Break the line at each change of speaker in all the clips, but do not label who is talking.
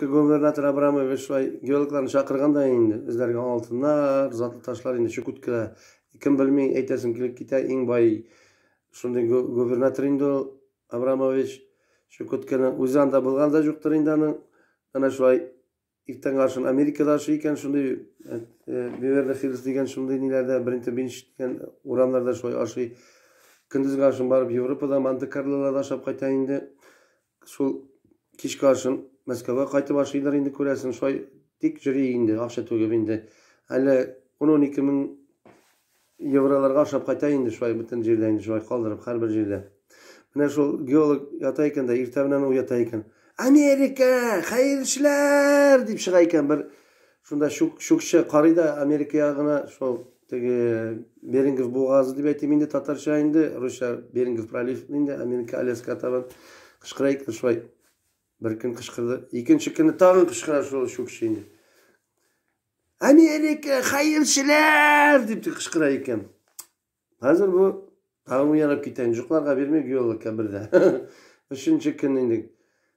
Чукотка губернатор Абрамович шулай геологларны чакырган да инде, эзләргә алтыннар, затлы ташлар инде Чукоткада. Кем белми, әйтәсем килеп китә, иң бай шундый губернатор инде ул Абрамович. Чукотканың үзе анда булган да юктыр инде аның. Әнә шулай иртәнге ашын Америкада ашый икән, шундый Беверли Хиллз дигән шундый ниләрдә, Брентон Бич дигән урамнарда шулай ашый. Көндезге ашын барып Европада, Монте-Карлода ашап кайта инде. Шул кичке ашын Мәскәүгә кайтып ашыйдыр инде, күрәсең, шулай тик йөри инде, акча түгеп инде. Әле 10-12 мең евроларга ашап кайта инде шулай бөтен җирдә инде шулай калдырып һәрбер җирдә. Менә шул геолог ята икән дә, иртә белән уята икән. Америка, хәерчеләр дип чыга икән бер шунда чукчы карый да Америка ягына шул теге Берингов бугазы дип әйтим инде татарча инде, русча Берингов пролив инде, Америка Аляска табан кычкыра икән шулай. Бер көн кычкырды, икенче көнне тагын кычкыра шул чукчы инде. Америка, хәерчеләр дип кычкыра икән. Хәзер бу тагын уянып китә инде, йокларга бирми геологка бер дә. Өченче көн инде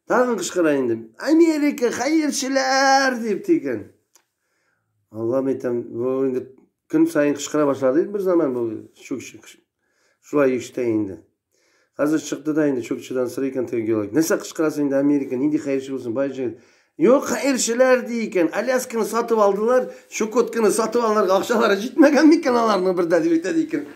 тагын кычкыра инде. Америка, хәерчеләр дип дигән. Аллам әйтәм, бу инде көн саен кычкыра башлады инде бер заман бу чукчы. Шулай ишетә инде. Хәзер чыкты да инде чукчыдан сорый икән теге геолог. Нәрсә кычкырасың инде Америка, нинди хәерче булсын, бай җегет. Юк, хәерчеләр ди икән. Алясканы сатып алдылар, Чукотканы сатып алырга акчалары җитмәгән микән аларның бердә дип әйтә икән.